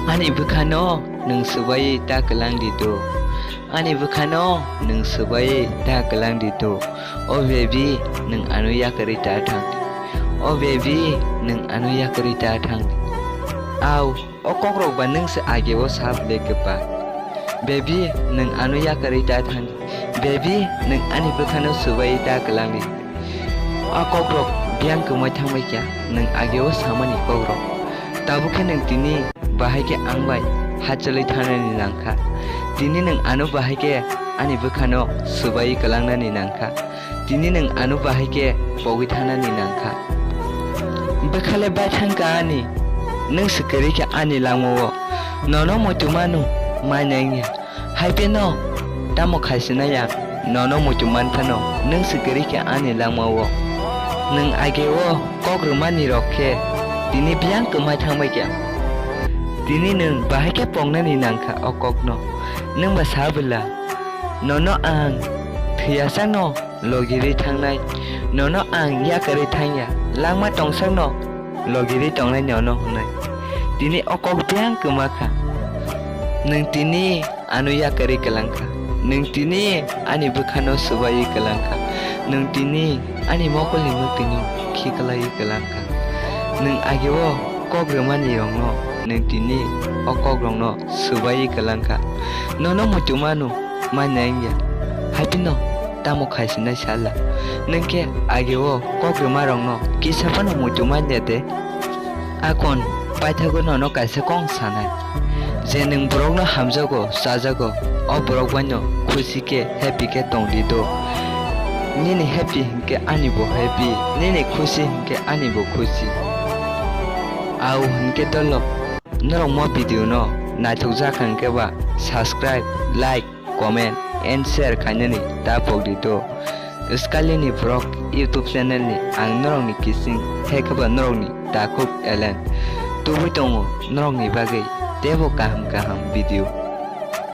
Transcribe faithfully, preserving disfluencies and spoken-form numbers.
Ani bwkhano nwng swbaiwi ta kwlang di do. Ani bwkhano nwng swbaiwi ta kwlang di do. O baby, nwng ano yakarwi ta thang di. O baby, nwng ano yakarwi ta thang di. Au, o kokrok ba nwng se age o sap le kwpa. Baby, nwng ano yakarwi ta thang di. Baby, nwng ani bwkhano swbaiwi ta kwlang di. O kokrok biyang kwmai thangbai kha, nwng age o samani kokrok. Tabuk khe nwng tini bahai khe ang bai hachalwi thanani nangkha. Tini nwng ano bahai khe ani bwkhano swbaiwi kwlangnani nangkha. Tini nwng ano bahai khe pogwi thanani nangkha. Bwkhale bai thangkha ani, nwng se kwrwi khe ani langmao. Nono muitu manu, mai nangya. Hai pheno tamo khaisina ya, nono muitu man phano, nwng se kwrwi khe ani langmao. Nwng age o kok rwmani rok khe tini biyang kwmai thangbai kha. Tini nwng bahai khe pongnani nangkha o kokno. Nwng ba sa bwla, nono ang thwiyasano logirwi thangnai, nono ang yakarwi thangya, langma tongsakno logirwi tongnai nono hwnwi. Tini o kok biyang kwma kha. Nwng tini ano yakarwi kwlang kha. Nwng tini ani bwkhano swbaiwi kwlang kha. Nwng tini ani mokolni mwktwino khiklaiwi kwlang kha. Nwng age o kok rwmani rokno, nwng tini o kok rokno swbaiwi kwlang kha. Nono muitu manu, mai nangya. Hai pheno tamo khaisinai sala. Nwng khe age o kok rwma rokno kisa phano muitu manya de. Akon paithago nono kaisa kok sanai. Je nwng borokno hamjago, chajago, o borok baino khusi khe, happy khe tong di do. Nini happy hinkhe ani bo happy, nini khusi hinkhe ani bo khusi. Au hinkhe dolo, norok mo video no naithok jak hinkhe ba subscribe, like, comment and share khainani ta pok di do. Skalini vlog YouTube channel ni ang norokni kising, hai khe ba norokni takhuk Elen. Tubui tongo norokni bagwi teibo kaham kaham video.